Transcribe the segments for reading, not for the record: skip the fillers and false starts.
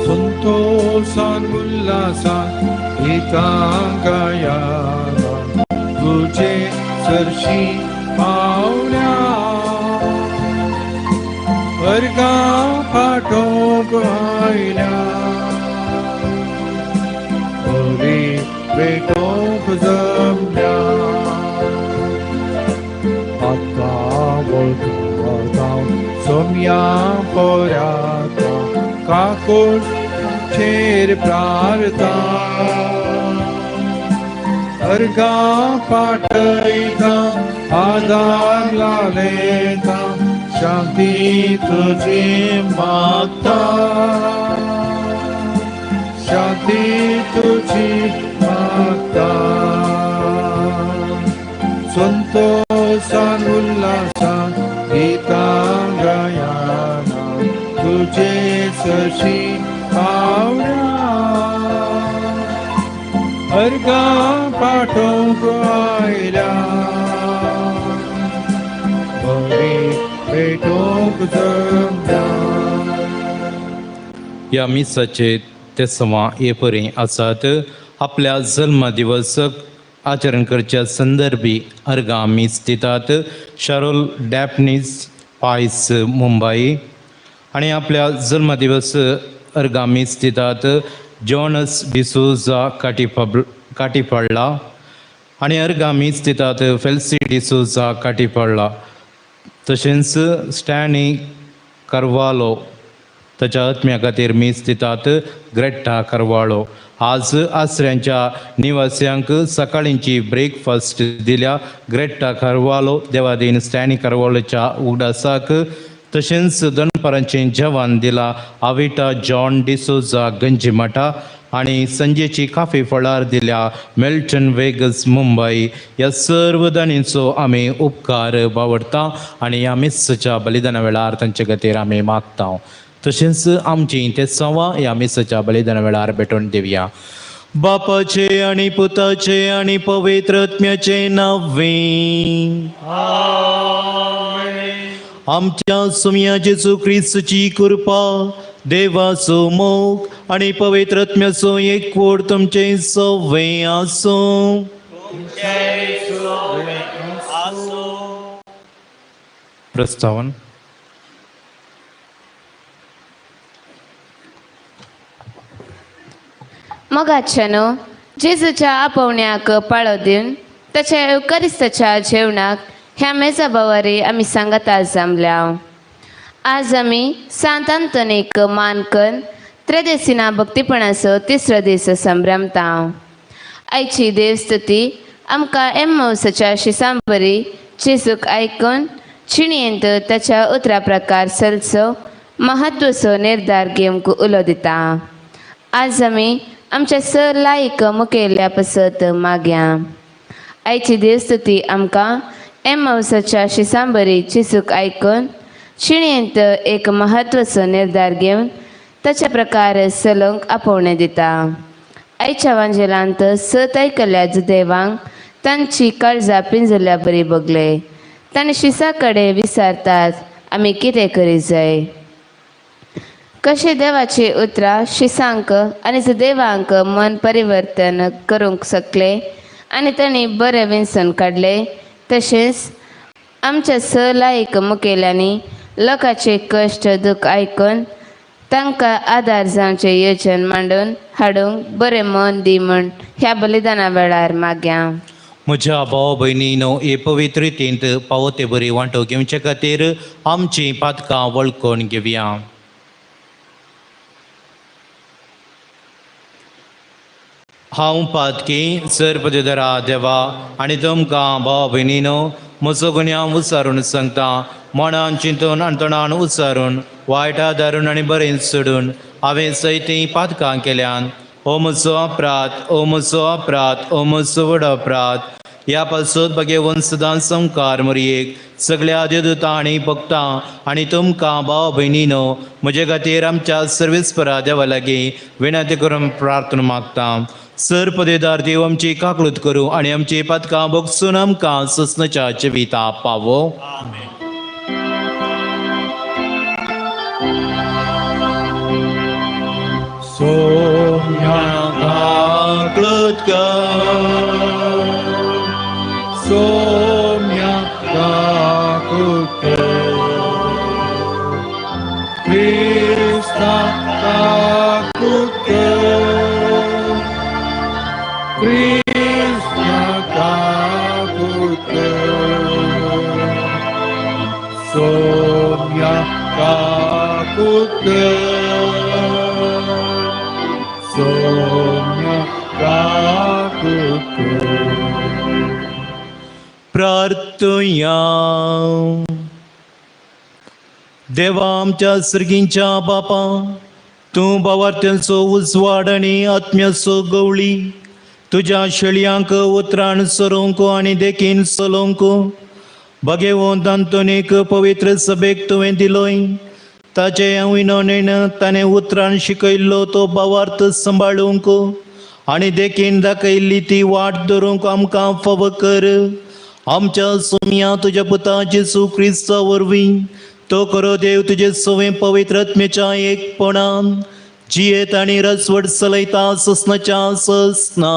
संतोषान उल्हासान गीतां गायना तुजे सरशी पावल्या अर्गां पाठोवंक आयल्या बरी भेटोवंक जमल्या आतां वता सोम्या पोराता काकूट चेर प्रार्था अर्गां पाठयता आदार लायता शांती तुजी मागता शांती तुजी मागता संतोषान उल्हासान गीतां गायना तुजे सरशी पावल्या अर्गां पाठोवंक आयल्या बरी भेटोवंक जमल्या. ह्या मिसाचे तेसवां हे परी आसात. आपल्या जल्म दिवस आचरण करच्या संदर्भी अर्गां मीस दितात शारोल डॅपनीस पायस मुंबई आनी आपल्या जल्म दिवस अर्गां मीस दितात जॉनस डिसोजा काटीफाडला आनी अर्गां मीस दितात फेल्सी डिसोजा काटीफाडला. तशेंच स्टॅनी करवालो ताच्या आत्म्या खातीर मीस दितात ग्रेट्टा करवाळो. आज आसऱ्यांच्या निवास्यांक सकाळींची ब्रेकफास्ट दिल्या ग्रेट्टा करवालो देवादीन स्टॅनी करवालोच्या उगडासाक. तशेंच दनपारांचें जेवण दिला आविटा जॉन डिसोजा गंजीमठा आनी संजेची काफी फळार दिल्या मेल्टन वेगस मुंबई. ह्या सर्व दानींचो आमी उपकार बावडटा आनी ह्या मिसाच्या बलिदाना वेळार तांचे खातीर आमी मागता. तशेंच आमची ते सवा ह्या मिसाच्या बलिदाना वेळार भेटोवन दिवया. बापाचे आनी पुताचे आनी पवित्र आत्म्याचे नांवे आमच्या सुम्या जेजू क्रिस्तची कृपा देवाचो मोग आनी पवित्र आत्म्याचो एकवट तुमचें सगळें आसूं. प्रस्तावन. मोगाच्यानो जेजूच्या आपोवण्याक पाळो दिवन ताच्या एवकारिस्ताच्या जेवणाक ह्या मेजा बावारी आमी सांगाता जमल्या. आज आमी सांत आंतोनीक मान करून त्रेदेसिना भक्तीपणाचो तिसरो दीस संभ्रमता. आयची देवस्तुती आमकां एम्मौसाच्या शिसांबरी जेजूक आयकून चिणयेंत ताच्या उतरा प्रकार चलचो महत्वचो निर्धार घेवंक उलो दिता. आज आमी आमच्या स लायक मुखेल्या पसत मागया. आयची देवस्तुती आमकां एम्मौसाच्या शिसांबरी जेजूक आयकून चिणयेंत एक महत्वाचो निर्धार घेवन ताच्या प्रकार चलूंक आपोवणें दिता. आयच्या वांजेलांत सत आयकल्या जुदेवांक तांची काळजां पिंजरल्या बरी बगले तांणी शिसा कडेन विचारतात आमी कितें करीत जाय. कशें देवाची उतरां शिसांक आनी जुदेवांक मन परिवर्तन करूंक शकले आनी तांणी बरें विंचून काडलें. तशेंच आमच्या स लायक मुखेल्यांनी लोकांचे कश्ट दुख आयकून तांकां आदार जावचें येवजण मांडून हाडूंक बरें मन दी म्हूण ह्या बलिदाना वेळार मागया. म्हज्या भाव भयणीनो हे पवित्र रितींत पावो ते बरी वांटो घेवचे खातीर आमचीं पातकां वळखून घेवया. हांव पातकी सर पदधरा देवा आनी तुमकां भाव भयणीनो म्हजो गुन्यांव उच्चारून सांगता. मनान चिंतून आनी तोंडान उच्चारून वायटा धारून आनी बरें सोडून हांवें सयतीं पातकां केल्यान. ओ म्हजो अपराध, ओ म्हजो अपराध, ओ म्हजो व्हड अपराध. ह्या पासून बगेवन सदांच संवकार मोरयेक सगळ्या देवदूतां आनी भक्तां आनी तुमकां भाव भयणीनो म्हजे खातीर आमच्या सर्वेस्परा देवा लागीं विनंती करून प्रार्थना मागता. सर पदेदार देव आमची काकळूत करूं आनी आमची पातकां भोगसून आमकां सोंसण्याच्या जिविता पावो. सोम्या काकळूत कर, सोम्या काकळूत कर, क्रिस्ता काकळूत कर, क्रिस्ता काकळूत कर, सोम्या काकळूत कर, सोम्या काकळूत कर. प्रार्थुया. देवा आमच्या सर्गींच्या बापा, तूं भावार्थ्यांचो उजवाड आनी आत्म्याचो गवळी तुज्या शेळयांक उतरान सरोवंक आनी देखीन चलोवंक भगेवंत आंतोनीक पवित्र सभेक तुवें दिलोय. ताचे विनवणेन ताणें उतरान शिकयल्लो तो भावार्थ सांबाळूंक आनी देखीन दाखयल्ली ती वाट धरूंक आमकां फावो कर. आमच्या सोम्या तुज्या पुता जेजू क्रिस्ता वरवीं तो खरो देव तुजे सवें पवित्र आत्म्याच्या एकपणान जियेत आनी रसवट चलयता ससनाच्या ससना.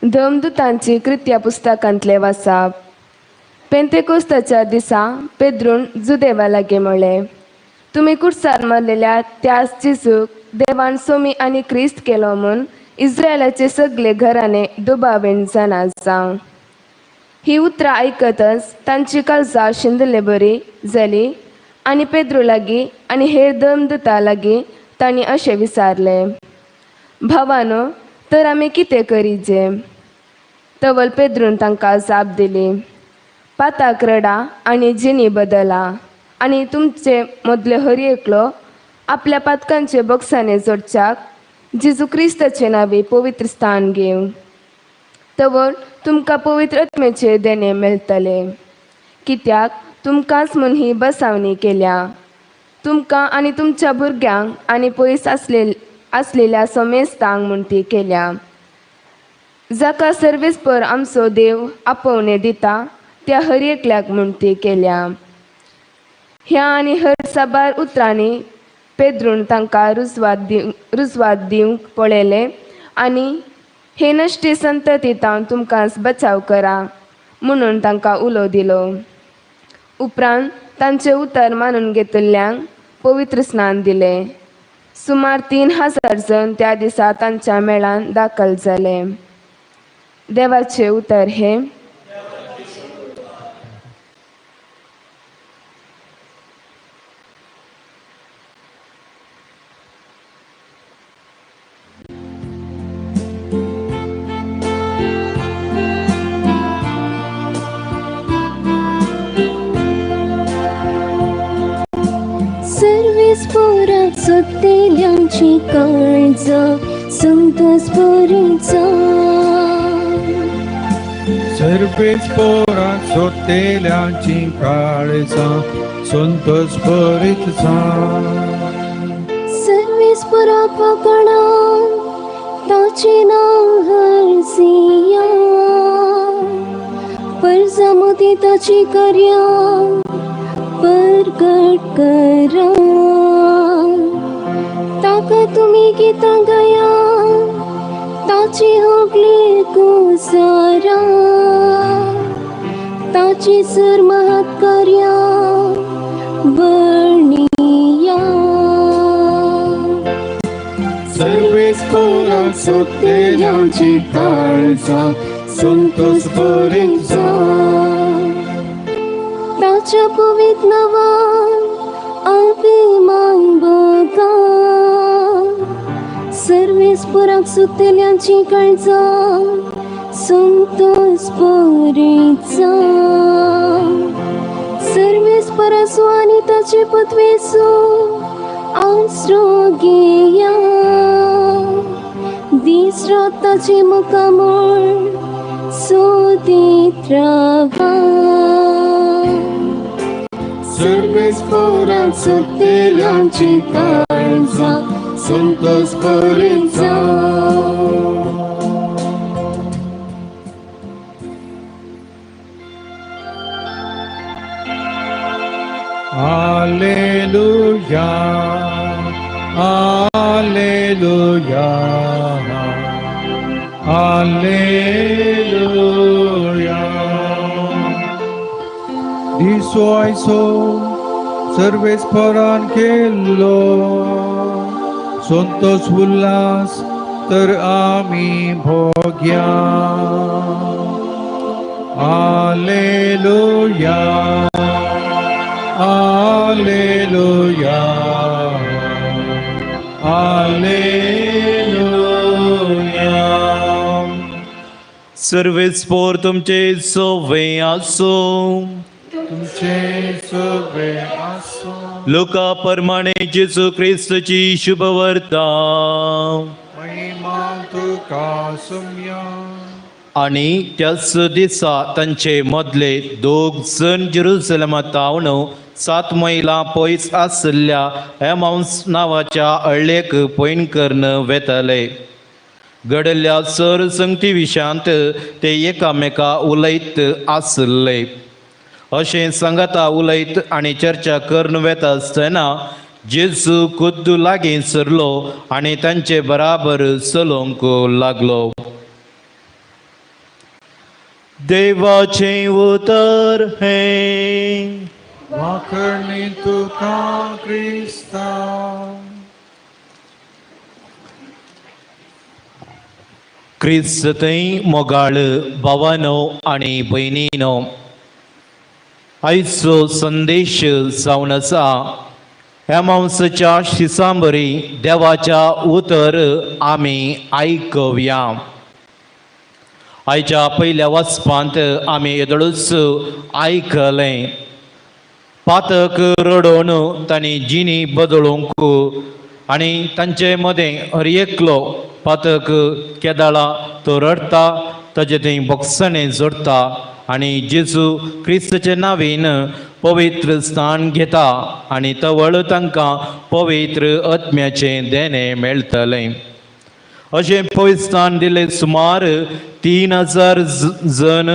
धर्मदूतांची कृत्या पुस्तकांतले वासाप. पेंतेकोस्ताच्या दिसा पेद्रून जुदेवा लागीं म्हळें, तुमी कुर्सार मारलेल्या त्याच जेजूक देवान सोमी आनी क्रिस्त केलो म्हूण इस्रायलाचे सगळे घराणे दुबावेन जाणा जावं. ही उतरां आयकतच तांची काळजां शिंदले बरी जाली आनी पेद्रू लागीं आनी हेर धर्मदूतां लागीं तांणी अशें विचारलें, भावानो, तर आमी कितें करीजे? तवल पेद्रून तांकां जाप दिली, पाताक रडा आनी जिणी बदला आनी तुमचे मदले हर एकलो आपल्या पातकांचे बक्षाने जोडच्याक जेजू क्रिस्ताचे नांवे पवित्र स्थान घेवं. तवळ तुमकां पवित्र आत्म्याचे देणें मेळटलें. कित्याक तुमकांच म्हूण ही बसावणी केल्या, तुमकां आनी तुमच्या भुरग्यांक आनी पयस आसलेल्या समेस्तांक म्हूण ती केल्या. जाका सर्वेस्पर आमचो देव आपोवणें दिता त्या हर एकल्याक म्हूण ती केल्या. ह्या आनी हर साबार उतरांनी पेद्रून तांकां रुजवात दिवंक पळयलें आनी हे नश्टी संततींत तुमकां बचाव करा म्हणून तांकां उलो दिलो. उपरांत तांचें उतर मानून घेतिल्ल्यांक पवित्र स्नान दिलें. सुमार 3000 जण त्या दिसा तांच्या मेळान दाखल जाले. देवाचें उतर हें. सर्वेस्पोराक सोदतेल्यांची काळजां संतोस पुरीचा. सर्वेस्पोराक सोदतेल्यांची काळजां संतोस पुरीचा. सर्वेस्पोरा पकडा ताचें नांव हरसिया, परजा मदीं ताची कार्यां परगट करा. ताका तुमी गितां गाया, ताची होगली कुसारा, ताची सर महत् कार्यां वर्णिया. सर्वेस्पोराक सोदतेल्यांची काळजां संतोस पुरीचा. ताच्या पवित्र नांवान अभिमान बघा, सर्वेस्पोराक सोदतेल्यांची काळजां संतोस पुरीचा. सर्वेस्पराचो आनी ताचे पदवेचो आसरो घेया दीस रात ताचे मुखामळ सोदीत रावा सर्वेस्पोराक सोदतेल्यांची काळजां संतोष भरीत जा. Alleluia, Alleluia, Alleluia. दिसो आयसो सर्वेस्परान केल्लो संतोष उल्हास तर आमी भोग्या. Alleluia, Alleluia, Alleluia. सर्वेस्पोर तुमचे सोवे आसो. तुमचे सगळे आसो. लोका प्रमाणे जेजू क्रिस्तची शुभवर्ता. महिमा तुका सुम्या. आनी त्याच दिसा तांचे मदले दोग जण जेरुसलेमांत थावन 7 मैलां पयस आशिल्ल्या एमाउंस नांवाच्या अळ्ळेक पयण करून वेताले. घडिल्ल्या सर संगती विशयांत ते एकामेका उलयत आशिल्ले. अशें सांगाता उलयत आनी चर्चा करून वेता आसतना जेजू खुद्द लागीं सरलो आनी तांचे बराबर चलोवंक लागलो. देवाचें उतर हें. वाखणी तुका क्रिस्ता. क्रिस्त थंय मोगाळ भावानो आनी भयणीनो, आयचो संदेश जावन आसा एमावसाच्या शिसांबरी देवाच्या उतर आमी आयकवया. आयच्या पयल्या वाचपांत आमी येदोळूच आयकलें पातक रडोवन तांणी जिणी बदलूंक आनी तांचे मदें हर एकलो पातक केदाळा तो रडटा ताजे थंय भोगसणें जोडटा आनी जेजू क्रिस्ताचे नांवेन पवित्र स्थान घेता आनी तवळ तांकां पवित्र आत्म्याचें देणें मेळटलें. अशें पवित्र स्थान दिलें सुमार 3000 जण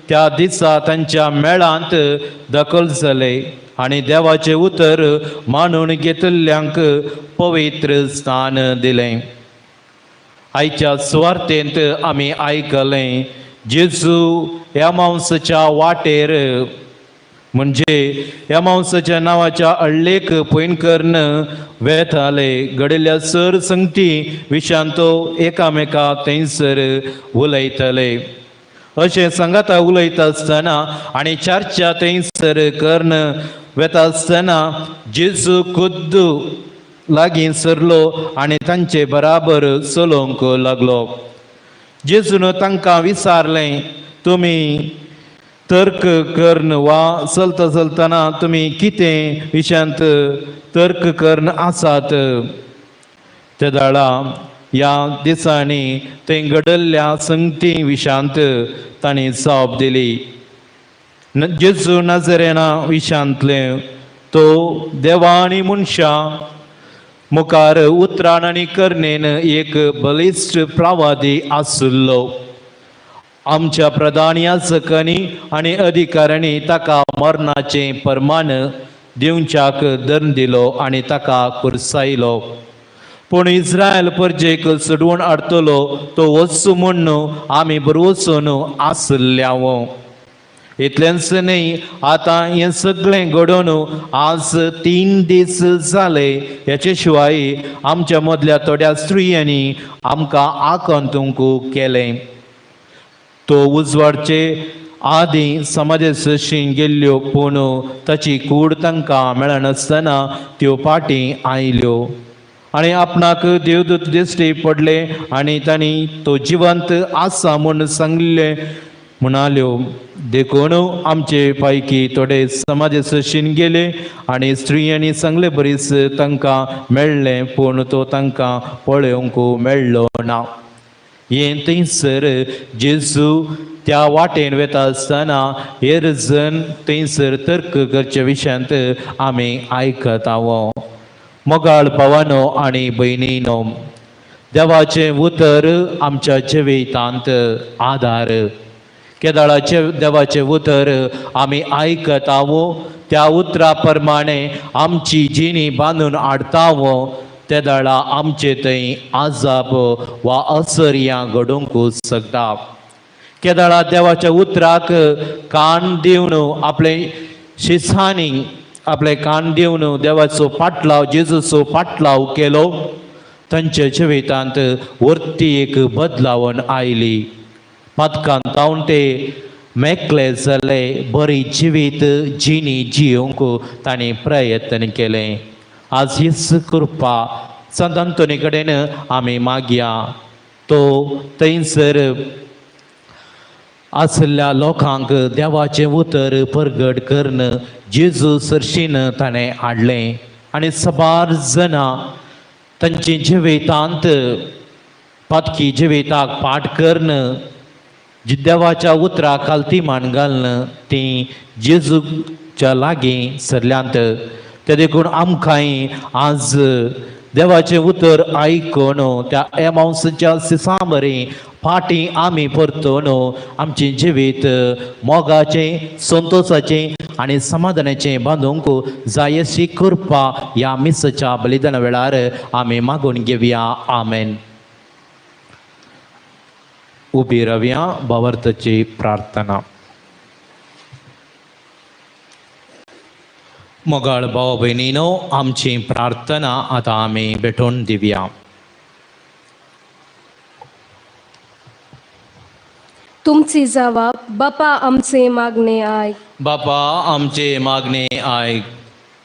त्या दिसा तांच्या मेळांत दखल जाले आनी देवाचें उतर मानून घेतिल्ल्यांक पवित्र स्थान दिलें. आयच्या सुवार्तेंत आमी आयकलें जेजू एमावसाच्या वाटेर म्हणजे एमावसाच्या नांवाच्या अळ्ळेक पयण करून वेताले. घडिल्ल्या सर संगती विशयांत तो एकामेका थंयसर उलयताले. अशें सांगाता उलयता आसतना आनी चर्चा थंयसर करून वेता आसतना जेजू खुद्द लागीं सरलो आनी तांचे बराबर चलोवंक लागलो. जेजून तांकां विचारलें, तुमी तर्क करून वा चलता चलतना तुमी कितें विशयांत तर्क करून आसात? ते दाळा ह्या दिसांनी थंय घडिल्ल्या संगती विशयांत तांणी जाप दिली. जेजू नजरेना विशयांतलें तो देवा आनी मनशां मुखार उतरान आनी करणेन एक बलिश्ट प्रवादी आशिल्लो. आमच्या प्रधान याजकांनी आनी अधिकाऱ्यांनी ताका मरणाचें परमान दिवच्याक दंड दिलो आनी ताका कुर्सायलो. पूण इस्रायल परजेक सोडवून हाडटलो तो वचूं म्हूण आमी बरवचून आसल्याव. इतलेंच न्हय, आतां हें सगळें घडोवन आज 3 दीस जाले. हेचे शिवाय आमच्या मदल्या थोड्या स्त्रियांनी आमकां आकांतूंक केलें. तो उजवाडचे आदीं समाजा सशीं गेल्ल्यो, पूण ताची कूड तांकां मेळनासतना त्यो फाटीं आयल्यो आनी आपणाक देवदूत दिश्टी पडले आनी तांणी तो जिवंत आसा म्हूण सांगलें. म्हणाल्यो देखून आमचे पैकी थोडे समाजे सशीन गेले आनी स्त्रियांनी सांगले बरीच तांकां मेळ्ळें पूण तो तांकां पळोवंक मेळ्ळो ना. हें थंयसर जेजू त्या वाटेन वता आसतना हेर जण थंयसर तर्क करच्या विशयांत आमी आयकता. मोगाळ भावानो आनी भयणीनो, देवाचें उतर आमच्या जिवितांत आदार. केदळाचें देवाचें उतर आमी आयकतावो, त्या उतरा प्रमाणे आमची जिणी बांदून हाडटावो, तेदळा आमचे थंय आजाप वा असर्यां घडोवंक शकता. केदळा देवाच्या उतराक कान दिवन आपले शिसांनी आपले कान दिवन देवाचो पाटलाव, जेजूचो पाटलाव केलो, तांच्या जिवितांत वरती एक बदलावण आयली. पातकान तावन ते मेकले जाले, बरी जिवीत जिणी जियोवंक तांणी प्रयत्न केलें. आज हीच कृपा संत अंतोनी कडेन आमी मागया. तो थंयसर आशिल्ल्या लोकांक देवाचें उतर परगट करून जेजू सरशीन ताणें हाडलें आनी साबार जाणां तांची जिवितांत पातकी जिविताक पाठ करून देवाच्या उतराक खालती मान घालून तीं जेजूच्या लागीं सरल्यांत. ते देखून आमकांय आज देवाचें उतर आयकून त्या एमावसाच्या सिसां बरी फाटीं आमी परतून आमचें जिवीत मोगाचें, संतोशाचें आनी समाधानाचें बांदूंक जाय अशी कृपा ह्या मिसाच्या बलिदाना वेळार आमी मागून घेवया. आमेन. उबी रावया, भावार्थाची प्रार्थना. मोगाळ भाव भयणीनो, आमची प्रार्थना आतां आमी भेटोवन दिवया. तुमची जवाब बापा आमचे मागणे आयक. बापा आमचे मागणे आयक.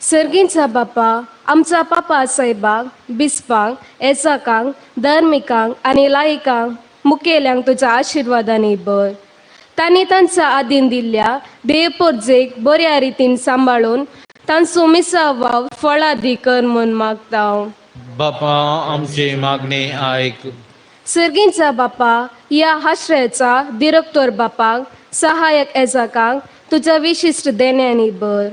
सर्गींचा बापा, आमचा पापा साहेबाक, बिस्पांक, एजाकांक, धर्मिकांक आनी लायकांक मुखेल्यांक तुज्या आशिर्वादांनी भर. तांणी तांच्या आदीन दिल्ल्या देवपोरजेक बऱ्या रितीन सांबाळून तांचो मिसा वाव फळादी कर म्हूण मागता. बापा आमचे मागणे आयक. सर्गींचा बापा, ह्या आश्रयाचा दिरक्तोर बापांक, सहायक एजाकांक तुज्या विशिश्ट देण्यांनी भर.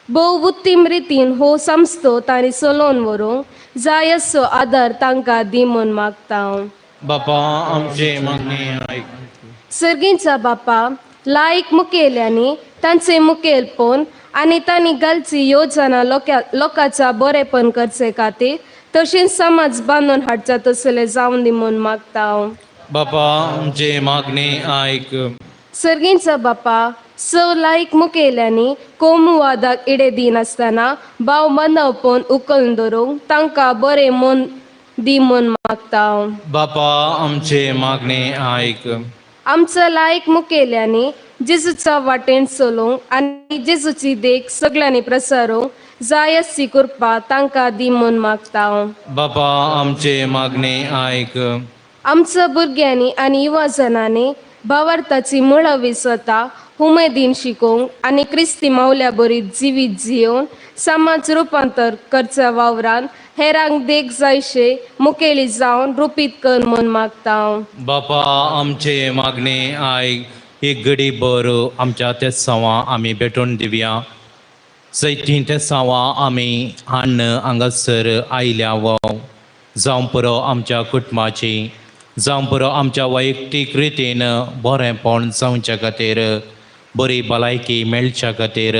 भोव उत्तीम रितीन हो संस्थो तांणी चलोवन व्हरूंक जाय असो आदार तांकां दी म्हूण मागता. बापा आमचे मागणे आयक. सर्गींचा बापा, लायक मुखेल्यांनी तांचे मुखेलपण आनी तांणी घालची योजना लोकांच्या बरेपण करचे खातीर तशेंच समाज बांदून हाडचा तसले जावन दी म्हूण मागता. बापा आमचे मागणे आयक. सर्गींचा बापा, स लायक मुखेल्यांनी कोमुवादाक इडे दिनासतना भाव बांदवपण उखलून धरूंक तांकां बरें मन दी म्हूण मागता. बापा आमचे मागणे आयक. आमच्या लायक मुखेल्यांनी जेजूच्या वाटेन चलोवंक आनी जेजूची देख सगळ्यांनी प्रसारूंक जाय अशी कृपा तांकां दी म्हूण मागता. बापा आमचे मागणे आयक. आमच्या भुरग्यांनी आनी युवा जणांनी भावार्थाची मुळावी स्वता उमेदीन शिकोवंक आनी क्रिस्ती मावल्या बरी जिवीत जियोवन समाज रुपांतर करच्या वावरान हेरांक देख जायशे मुखेली जावन रुपीत कर म्हूण मागता. बापा आमचे मागणे आयक. एक घडी भर आमच्या तेसांवां आमी भेटोवन दिवया. जैतीं तेसांवां आमी हाण्ण हांगासर आयल्या वो, जावं पुरो आमच्या कुटुंबाची, जावं पुरो आमच्या वैयक्तीक रितीन बरेंपण जावच्या खातीर, बरी भलायकी मेळच्या खातीर,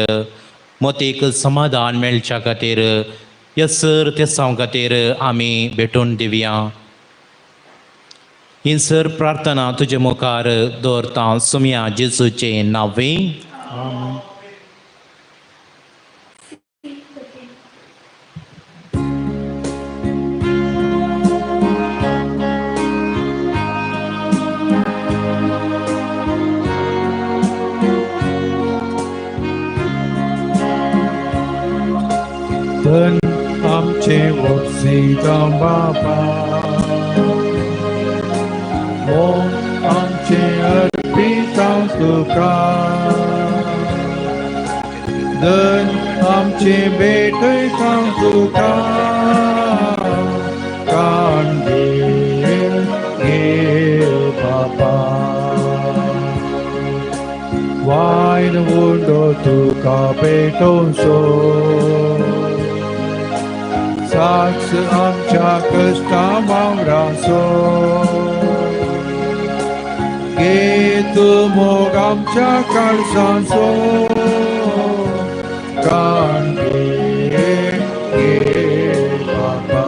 मतीक समाधान मेळच्या खातीर, ह्या सर तेसांव खातीर आमी भेटोवन दिवया. ही सर प्रार्थना तुजे मुखार दवरता सुमया जेजूचें नांवे. धन आमचे वोपसिता बापा, मोग आमचे अर्पिता तुका. तुका धन आमचे भेटयता तुका कान घे घे बापा वायन उंडो तुका भेटोवचो साक्ष आमच्या कश्टा वावराचो घे तूं मोग आमच्या काळजांचो कान घे घे बापा.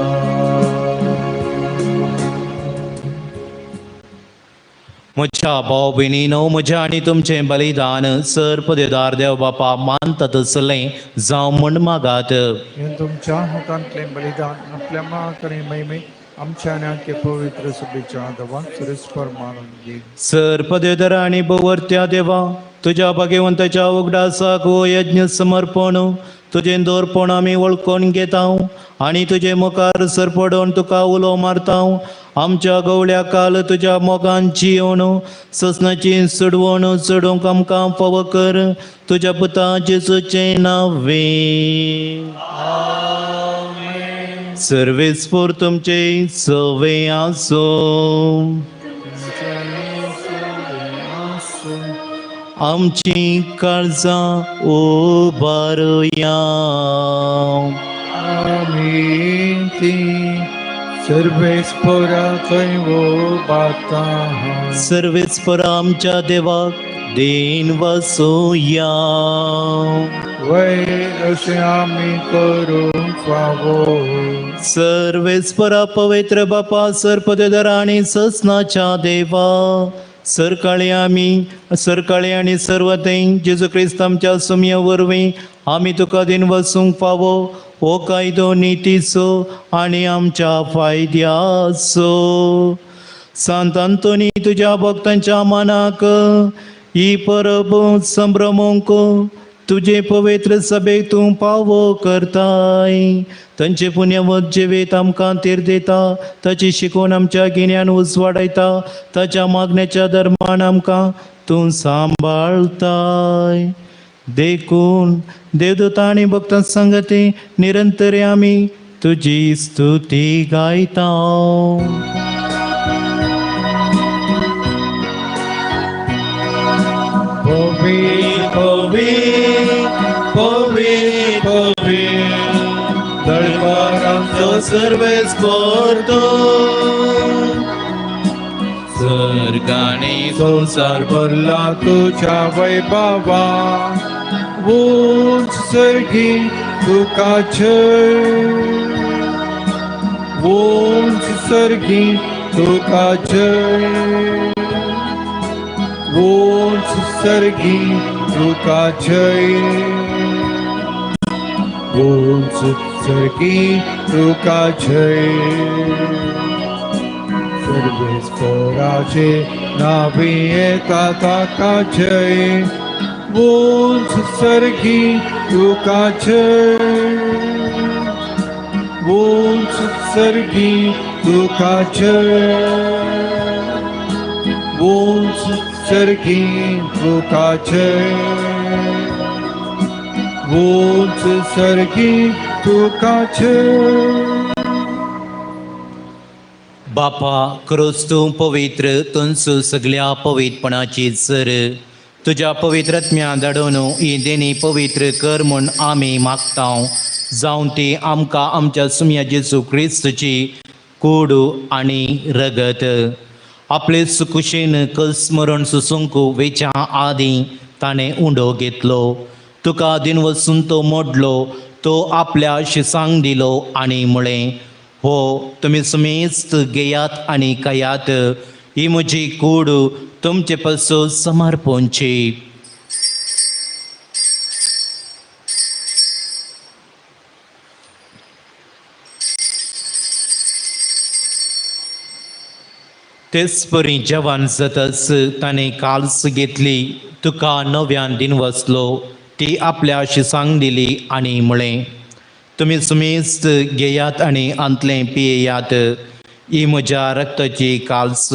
म्हज्या भाव भयणीनो, म्हज्या आनी तुमचें बलिदान सर पदेदार देव बापा मानता तसलें जावं म्हूण मागात. हें तुमच्या हातांतलें बलिदान आपल्या माकडे महिमे आमच्या आनी पवित्र सभेच्या आदवान सुरेस्पर मानून घे. सर पदेदार आनी भोवर्त्या देवा, तुज्या भाग्यवंताच्या उगडासाक हो यज्ञ समर्पण तुजें दवरपण आमी वळखून घेता आनी तुजे मुखार सरपडोवन तुका उलो मारता. आमच्या गवळ्या काल तुज्या मोगान जियोवन ससनाची चडवण चडोवंक आमकां फावो कर तुज्या पुता जेजूचें नांवे. सर्वेस्पोर तुमचे सवे आसूं. आमची काळजां उबारुया. आमी ती सर्वेस्पोरा थंय उबारता. सर्वेस्पोर आमच्या देवाक देन वसोया. वय अशें आमी करूंक फावो. सर्वेस्परा पवित्र बापा सरपदेदर आनी ससनाच्या देवा, सरकाळी आमी सरकाळी आनी सर्वथंय जेजू क्रिस्त आमच्या सुमया वरवीं आमी तुका दिन वसूंक फावो हो कायदो नितीचो आनी आमच्या फायद्याचो. सांत आंतोनी तुज्या भक्तांच्या मनाक ही परब संभ्रमूंक तुजे पवित्र सभेक तूं पावो करताय. तांचे पुण्यवत जिवीत आमकां तीर दिता, ताची शिकवण आमच्या गिन्यान उजवाडायता, ताच्या मागण्याच्या धर्मान आमकां तूं सांबाळताय. देखून देवदूता आनी भक्तां संगती निरंतर आमी तुजी स्तुती गायता. पवी पवी पवी पवी दळपारांचो सर्वेस्पोर सर्गानी संवसार भरला तुज्या वैभवा उंच सर्गी तुका जय उंच सर्गी तुका जय उंच सर्गी तुका जय उंच सर्गी तुका जय. सर्वेस्पोराचे नावी येता ताका जय उंच सर्गी तुका जय उंच सर्गी तुका जय उंच सर्गी तुका जय उंच सर्गी तुका जय. बापा क्रिस्तू पवित्र तुंसू सगल्या पवित्रपणाची सर तुज्या पवित्रत्म्या धाडून ही देणी पवित्र कर म्हूण आमी मागता. जावन ती आमकां आमच्या सुमया जेजू क्रिस्तूची कूड आनी रगत आपले सुकुशेन कस्मरण सुसूंक वेच्या आदीं ताणें उंडो घेतलो. तुका दिन वचून तो मोडलो, तो आपल्या शिसांक दिलो आनी म्हळें, हो तुमी सुमेस्त घेयात आनी खायात, ही म्हजी कूड तुमचे पासून समर्पणची. तेच परी जवान जातच ताणें काल्स घेतली, तुका नव्यान दिन वसलो, ती आपल्या शिसांक दिली आनी म्हळें, तुमी सुमेस्त घेयात आनी आंतलें पियेयात, ही म्हज्या रक्ताची काल्स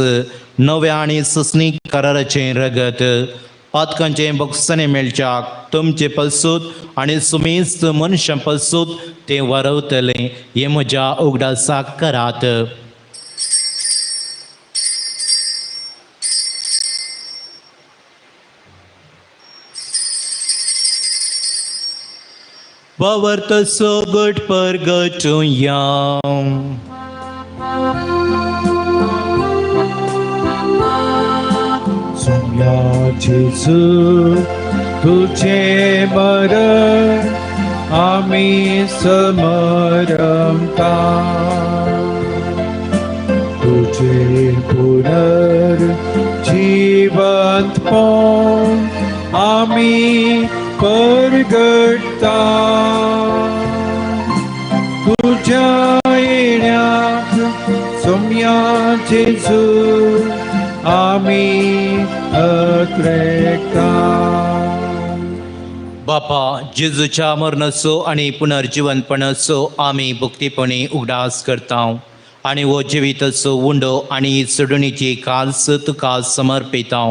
नव्या आनी ससनीक कराराचें रगत. पातकांचें बक्षणें मेळच्याक तुमचे पसूत आनी सुमेस्त मनशां पसूत तें वारवतलें हें म्हज्या उगडासाक करात. वावर तसो गट परगटुया. जेजू तुझे मरण आमी समरता, तुझे पुनर्जीवंतपण आमी परगटता, तुझ्या येण्याक सोम्या जेजू आमी अत्रेकता. बापा जेजूच्या मरणाचो आनी पुनर्जिवनपणाचो आमी भक्तीपणी उगडास करता आनी हो जिविताचो उंडो आनी सोडणीची खास तुका समर्पिता.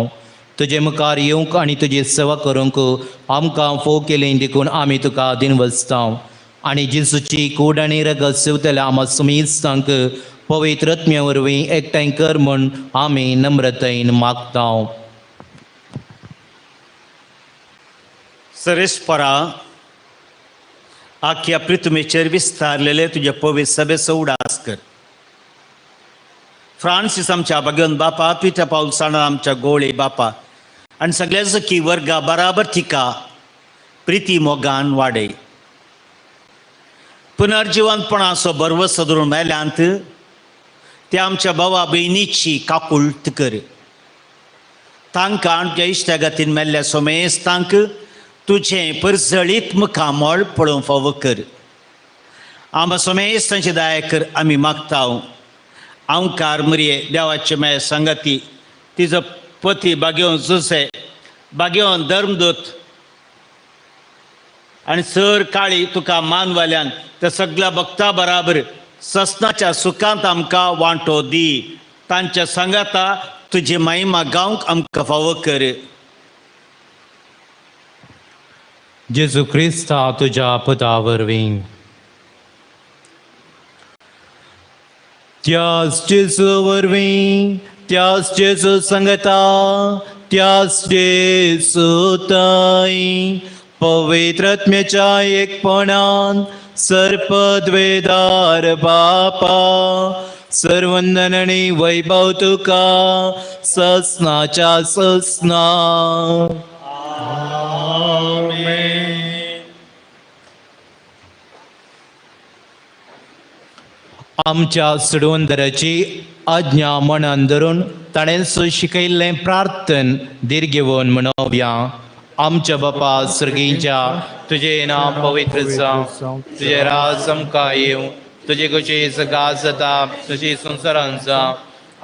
तुजे मुखार येवंक आनी तुजी सेवा करूंक आमकां फोव केली देखून आमी तुका दिनवसता आनी जेजूची कूड आनी रगत सेवतल्या आमा सुमेस्तांक पवित्र आत्म्या वरवीं एकठांय कर म्हूण आमी नम्रतायेन मागता. सरेस्परा आख्या पृथ्वीचेर विस्तारलेले तुजे पवित्र सभेचो उडास कर. फ्रांसीस आमच्या भाग्यवंत बापा, पिटर पावल साणा आमच्या गोळे बापा आनी सगळ्या सखी वर्गा बराबर तिका प्रिती मोगान वाडय. पुनर्जिवंतपणाचो भरवसो धरून मेल्यांत त्या आमच्या भावा भयणीची काकुळट कर. तांकां आमच्या इश्टागतीन मेल्ल्या सोमेस्तांक तुजें परजळीत मुखामळ पळोवंक फावो कर. आमकां सोमेस्तांची दया कर आमी मागता. आंवकार मुरये देवाचे मेळ सांगाती तिजो पती बागेवन जुसे बागेवन धर्मदूत आनी सर काळी तुका मानवाल्यान त्या सगळ्या भक्ता बराबर ससनाच्या सुखांत आमकां वांटो दी. तांच्या सांगाता तुजी महिमा गावंक आमकां फावो कर. जेजू क्रिस्ता तुज्या पदा वरवीं. त्याच जेजू वरवीं, त्याच जेजू सांगता, त्याच जेजू ताई पवित्र आत्म्याच्या एकपणान सर्पद्वेदार बापा सर्वंदन आनी वैभव तुका ससनाच्या ससना. आमच्या सोडवंदराची आज्ञा मनान धरून ताणें शिकयल्लें प्रार्थन धीर घेवन म्हणोवया. आमच्या बापा सर्गीच्या, तुजें नांव पवित्र जावं, तुजें राज आमकां येवं, तुजी खोशी सगळ्या जाता तशी संवसारांत जावं.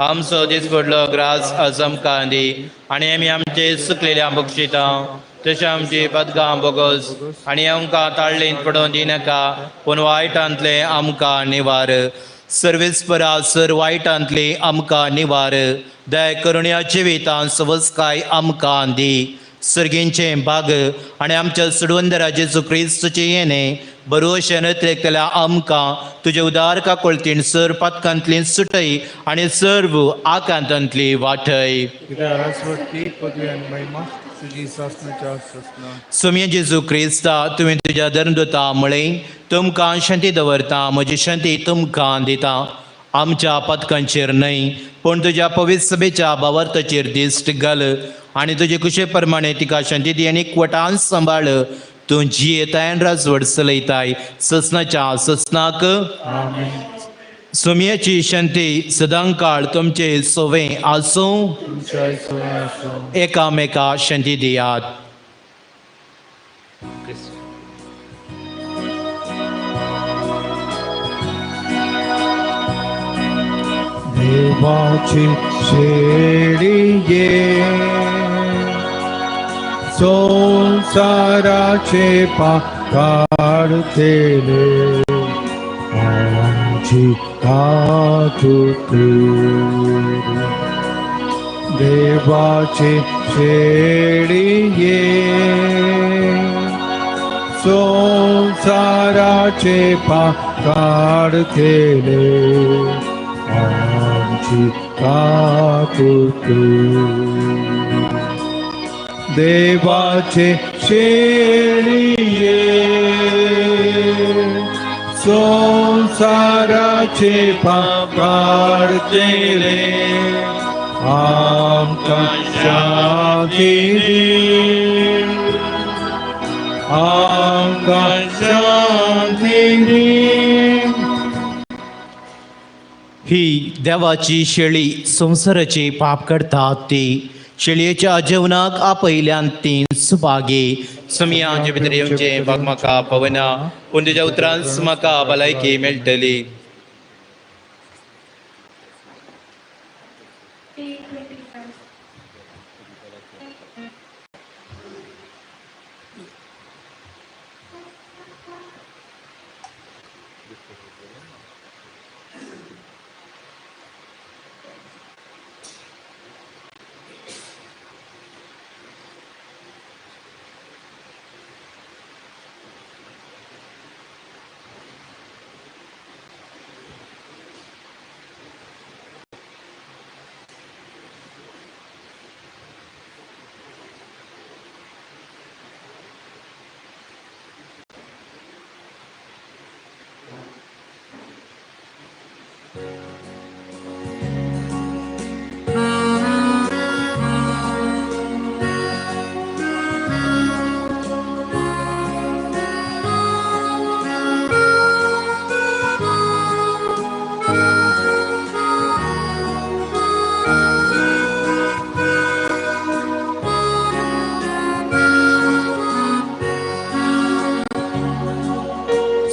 आमचो दीस पडलो ग्रास आज आमकां दी आनी आमी आमचे सुकलेल्या बक्षिता तशें आमची पदकां बोगस आनी आमकां ताळ्ळेंत पडोवन दिनाका पूण वायटांतलें आमकां निवार. सर्वेस्परा सर वायटांतलें आमकां निवार. दया करून ह्या जिवितांत सवसकाय आमकां दी. सर्गींचें भाग आनी आमच्या सोडवंदरा जेजू क्रिस्तुचें येणें बरोवशें नत्रेकतल्या आमकां तुजे उदार काकुळतीन सर पातकांतली सुटय आनी सर्व आकांतांतली वाटय. सोम्या जेजू क्रिस्ता, तुवें तुज्या धर्मदूता म्हळें तुमकां शांती दवरता, म्हजी शांती तुमकां दिता. आमच्या पातकांचेर न्हय पूण तुज्या पवित्र सभेच्या भावार्थाचेर दिश्ट घाल आनी तुजे कुशे प्रमाणे तिका शांती दी आनी एकवटान सांबाळ. तूं जियेताय आनी राजवट चलयताय ससनाच्या ससनाक. सोम्याची शांती सदांकाळ तुमचे सोवे आसूं. एकामेका शांती दियात. देवाची शेळये संसाराचे पाप काडतले आमची काकुळट कर. देवाचे शेळये संसाराचे पाप काडतले आमची काकूट देवाचे शेळये संसाराचे पाप काडतले आमकां शांती दी आमकां शांती दी. ही देवाची शेळी संवसाराची पाप करता ती शेळयेच्या जेवणाक आपयल्यान ती सुभागी. सुमिया आमचे भितर येवचें भाग म्हाका पवना पूण तुज्या उतरांच म्हाका भलायकी मेळटली.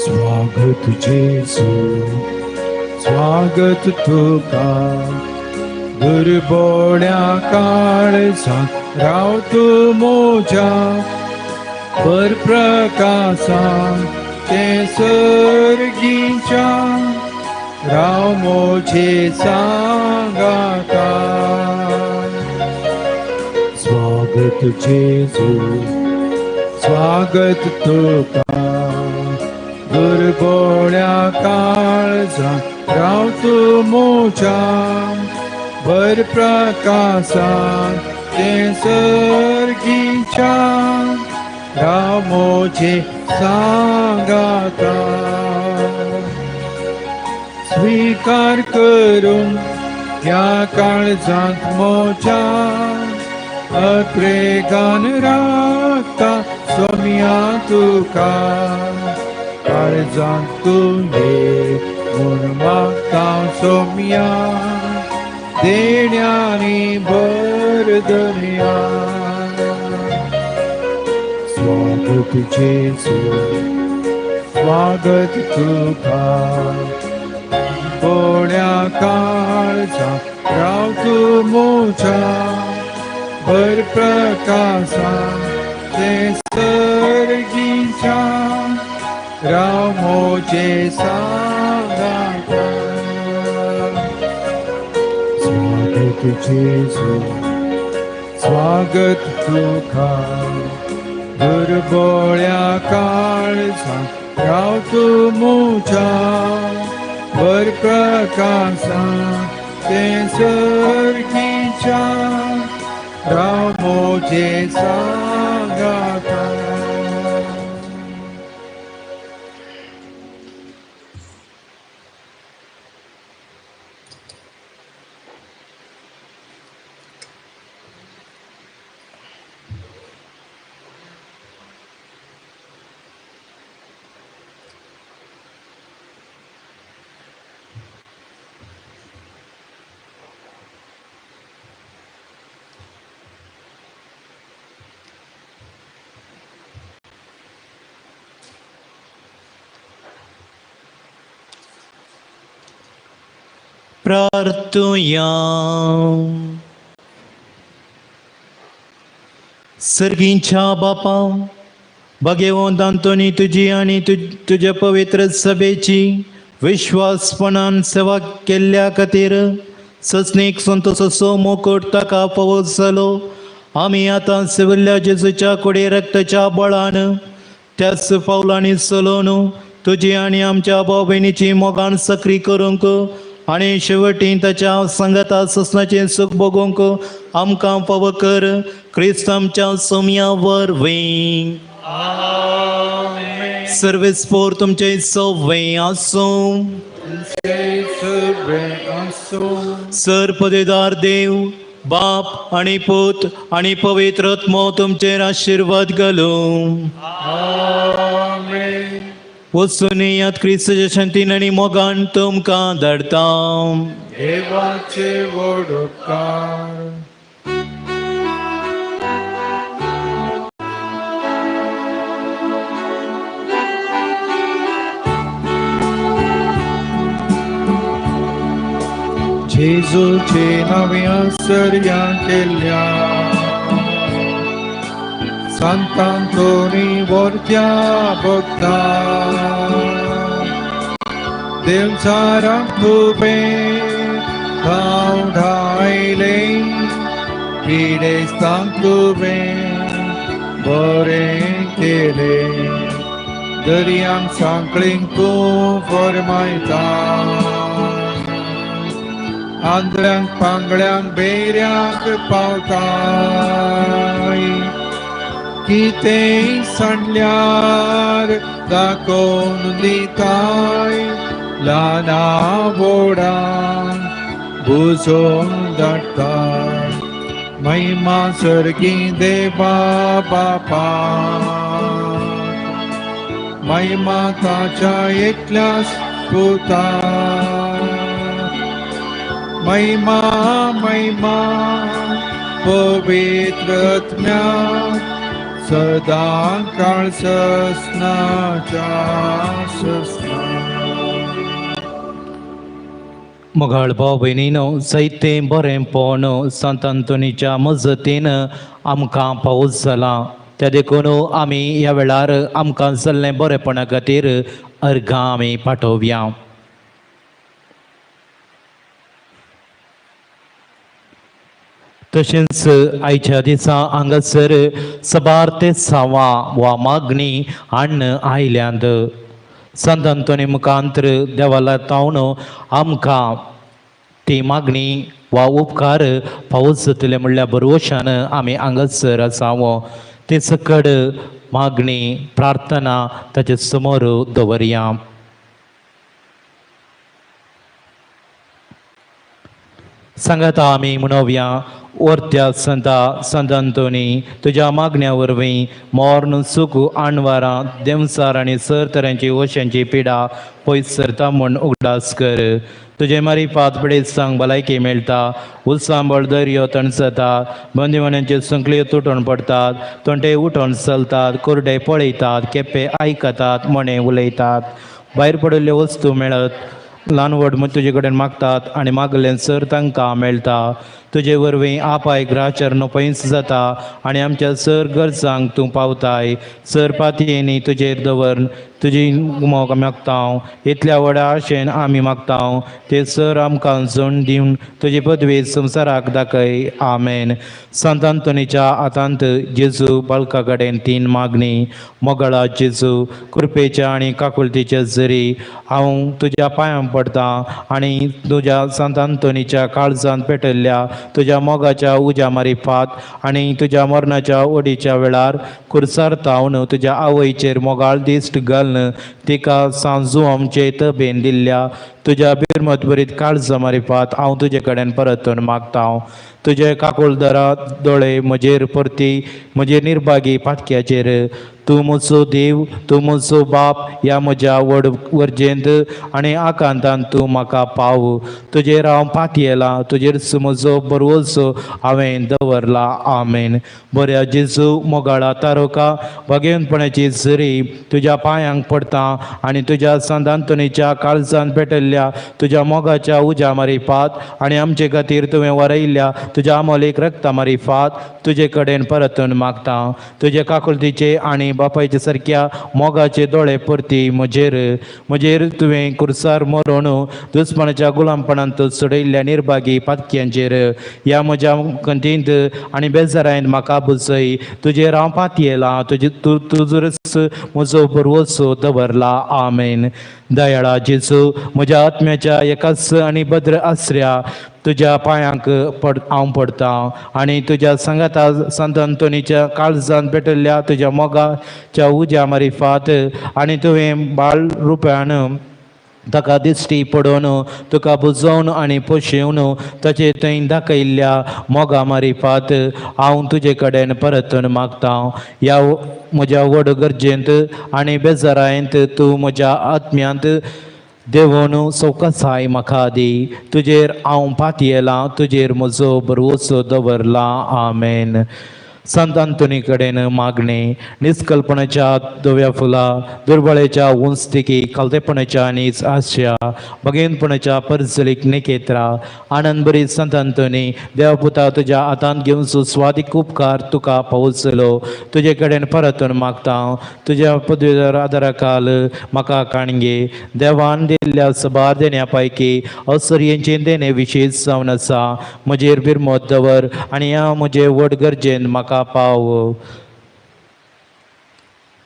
स्वागत जेजू स्वागत तुका दुर्बोड्या काळजा राव तूं म्हज्या परप्रकासान ते सर्गीच्या राव म्हजे सांगाता. स्वागत जेजू स्वागत तुका दुर्बोळ्या काळजा राव तूं म्हज्या परप्रकासान ते सर्गीच्या राव म्हजे सांगाता. स्वीकार करून ह्या काळजांत म्हज्या अत्रेगान राखता सोम्या तुका काळजांत तूं ये म्हूण मागता सोम्या देण्यानी भर दर्या. स्वागत जेजू स्वागत तुका बोळ्या काळजा राव तूं म्हज्या परप्रकासान ते सर्गीच्या राव म्हजे सांगाता. स्वागत जेजू स्वागत तुका दुर्बोळ्या काळजा राव तूं म्हज्या परप्रकासान ते सर्गीच्या राव म्हजे सांगाता. प्रार्थुया. सर्गींच्या बापा भगवंत आंतोनी तुजी आनी तुज्या पवित्र सभेची विश्वासपणान सेवा केल्ल्या खातीर सस्नीक संतोषाचो मुकुट ताका फावो जालो. आमी आतां सेविल्ल्या जेजूच्या कुडी रक्ताच्या बळान त्याच पावलांनी चलोवन तुजी आनी आमच्या भाव भयणीची मोगान सक्री करूंक आनी शेवटी ताच्या सांगाता ससनाचें सूख भोगूंक आमकां फावो कर. क्रिस्त आमच्या सोम्या वरवीं. सर्वेस्पोर तुमचे सवे आसूं. सर पदेदार देव बाप आनी पूत आनी पवित्र आत्मो तुमचेर आशिर्वाद घालूं. वचून येयात क्रिस्ताच्या शांतीन आनी मोगान तुमकां धाडटा. देवाचे व्हड उपकार. जेजूचे नव्या सर्या केल्या सांतांतोनी वर्त्या भक्ता देवचाराक तुवें धांवडायले पिडेस्तांक तुवें बरें केलें दर्यांक सांकळींक तूं फरमायता आंधळ्यांक पांगळ्यांक बेऱ्यांक पावताय कितेंय सांडल्यार दाखोवन दिताय ल्हाना व्हडांक बुजोवन धाडटाय महिमा सर्गी देवा बापा महिमा ताच्या एकल्याच पुता महिमा महिमा पवित्र आत्म्या सदां काळ ससनाच्या ससना. मोगाळ भाव भयणीनो, जायतें बरेंपण सांत आंतोनीच्या मजतीन आमकां पावस जाला. त्या देखून आमी ह्या वेळार आमकां जाल्लें बरेपणा खातीर अर्घां आमी पाठोवया. तशेंच आयच्या दिसा हांगासर सबार ते सावां वा मागणी हाडून आयल्यांत. सांत आंतोनी मुखांतर देवाला तावन आमकां ती मागणी वा उपकार पावस जातले म्हणल्यार भरवशान आमी हांगासर आसा. ते सकड मागणी प्रार्थना ताचे समोर दवरया. सांगाता आमी म्हणोवया. वर्त्या संता संत आंतोनी, तुज्या मागण्या वरवीं मोर्न सुख आणवारां देंवचार आनी सर तरांची वशांची पिडा पयस सरता म्हूण उगडास कर. तुजे मारिफात पिडेस्तांक भलायकी मेळटा, उलसांबळ दर्यो तणसता, बंदिवानांच्यो संकल्यो तुटून पडटात, तोंडे उठोन चलतात, कुरडे पळयतात, केप्पे आयकतात, मोणे उलयतात, भायर पडिल्ल्यो वस्तू मेळत, ल्हान व्हड तुजे कडेन मागतात आनी मागलें सर तांकां मेळटा. तुजे वरवीं आपाय ग्राचरण पयस जाता आनी आमच्या सर गरजांक तूं पावताय. सर पातयेनी तुजेर दवर तुजी मोग मागता. इतल्या व्हडा आशेन आमी मागता ते सर आमकां जोण दिवन तुजी पदवी संवसाराक दाखय. आमेन. सांत आंतोनीच्या हातांत जेजू बालका कडेन तीन मागणी. मोगळा जेजू, कृपेच्या आनी काकुळतीच्या जरी हांव तुज्या पांयां पडटा आनी तुज्या सांत आंतोनीच्या काळजांत पेटयल्ल्या तुज्या मोगाच्या उज्या मारिफात आनी तुज्या मरणाच्या ओडीच्या वेळार कुर्सार तावन तुज्या आवयचेर मोगाळ दिश्ट घालून तिका सांजू आमचे तबेन दिल्ल्या तुज्या बिरमतभरीत काळजा मारिफात हांव तुजे कडेन परतून मागता. तुजे काकुळदरा दोळे म्हजेर परती म्हजे निर्भागी पातक्याचेर. तूं म्हजो देव, तूं म्हजो बाप, ह्या म्हज्या व्हड वर्जेंत आनी आकांतान तूं म्हाका पाव. तुजेर हांव पातयेलां, तुजेर म्हजो बरवसो हांवें दवरला. आमेन. बऱ्या जेजू मोगाळा तारोका, भाग्यवंतपणाची जरी तुज्या पांयांक पडटा आनी तुज्या सांत आंतोनीच्या काळजान पेटयल्ल्या तुज्या मोगाच्या उज्या मारिफात आनी आमचे खातीर तुवें वरयल्ल्या तुज्या अमोलीक रक्ता मारिफात तुजे कडेन परतून मागता. तुजे काकुळतीचे आनी बापायच्या सारक्या मोगाचे दोळे परती म्हजेर म्हजेर तुवें कुर्सार मरोण दुस्मानाच्या गुलामपणांत सोडयल्ल्या निर्भागी पातक्यांचेर ह्या म्हज्या कंतींत आनी बेजारायन म्हाका बुजय. तुजेर हांव पातयेलां, तुजे तूं तुजोच म्हजो बरवसो दवरला. आमेन. दयाळा जेजू, म्हज्या आत्म्याच्या एकाच आनी भद्र आसऱ्या तुज्या पांयांक हांव पडटा आनी तुज्या सांगाता संत अंतोनीच्या काळजान पेटयल्ल्या तुज्या मोगाच्या उज्या मारिफात आनी तुवें बाळ रुप्यान ताका दिश्टी पडोवन तुका बुजोवन आनी पोशेवन ताचे थंय दाखयल्ल्या मोगा मारिफात हांव तुजे कडेन परतून मागता. ह्या म्हज्या व्हड गरजेंत आनी बेजारायंत तूं म्हज्या आत्म्यांत देवून सवकासाय म्हाका दी. तुजेर हांव पातयेलां, तुजेर म्हजो बरवसो दवरला. आमेन. संत अंतोनी कडेन मागणें. निस्कल्पणाच्या धव्या फुलां, दुर्बळेच्या उंचतिकी, खालतेपणाच्या आनी आशा, भगेनपणाच्या परजलीक निकेत्रा, आनंदबरी संत अंतोनी, देवपुता तुज्या हातांत घेवन सुस्वादीक उपकार तुका पावचलो. तुजे कडेन परतून मागता, तुज्या पदवीधर आदाराखाल म्हाका काणगे. देवान दिल्ल्या सबार देण्या पैकी असरयेचें देणें विशेश जावन आसा. म्हजेर बिरमत दवर आनी ह्या म्हजे व्हड गरजेन म्हाका पाव.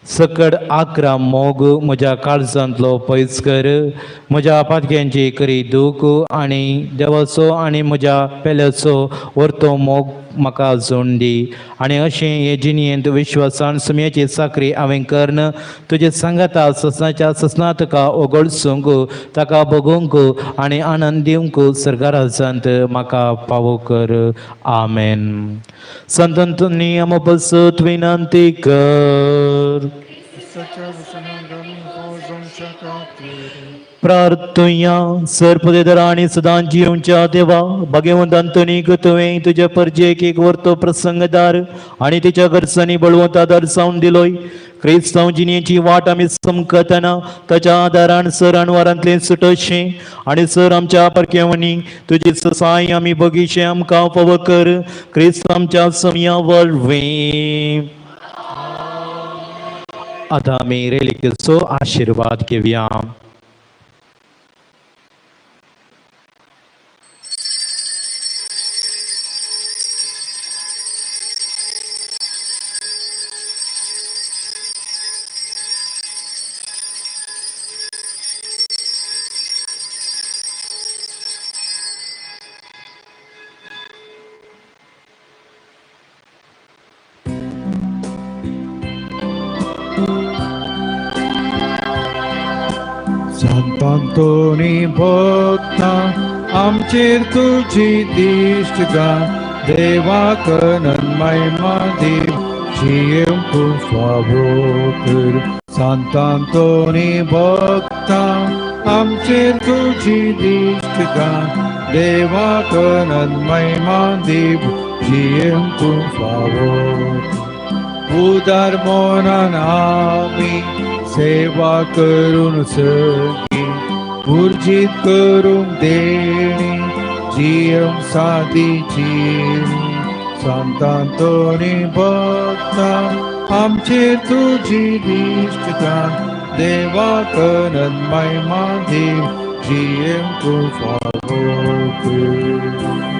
सकड आक्रा मोग म्हज्या काळजांतलो पयस कर. म्हज्या पातक्यांची करी दूख आनी देवाचो आनी म्हज्या पेल्याचो व्हरतो मोग म्हाका जोड दी. आनी अशें हे जिणयेंत विश्वासान सुमयाची चाकरी हांवें कर्ण तुजे सांगाता ससनाच्या ससना तुका ओगळसूंक, ताका भोगूंक आनी आनंद दिवंक सरकारांत म्हाका पावो कर. आमेन. संत अंतोनी आमो पसत विनंती कर. प्रार्थुया. सरपदेदरा आनी सदां जिवच्या देवा, भाग्यवंत अंतोनीक तुवें तुज्या परजेक एक वर्तो प्रसंगदार आनी तिच्या गरजांनी बळवंत आदार जावन दिलोय. क्रिस्तांव जिणेची वाट आमी समकतना ताच्या आदारान सर अणवारांतलें सुटशें आनी सर आमच्या परकेवणी तुजी ससाय आमी बगीचे आमकां फावो कर. क्रिस्त आमच्या समया वरवीं. आतां आमी रेलिकेचो आशिर्वाद घेवया. संतांतोनी भक्ता आमचेर तुजी दिश्ट घाल, देवाक महिमा देव जियेवंक फावो कर. संतांतोनी भक्ता आमचेर तुजी दिश्ट घाल, देवाक महिमा देव जियेवंक फावो. उदार मनान आमी सेवा करून सगी, उर्जीत करूंक देणी जियेवंक सादी जिणी. संतांतोनी भक्ता आमचेर तुजी दिश्ट घाल, देवाक महिमा देव जियेवंक फावो कर.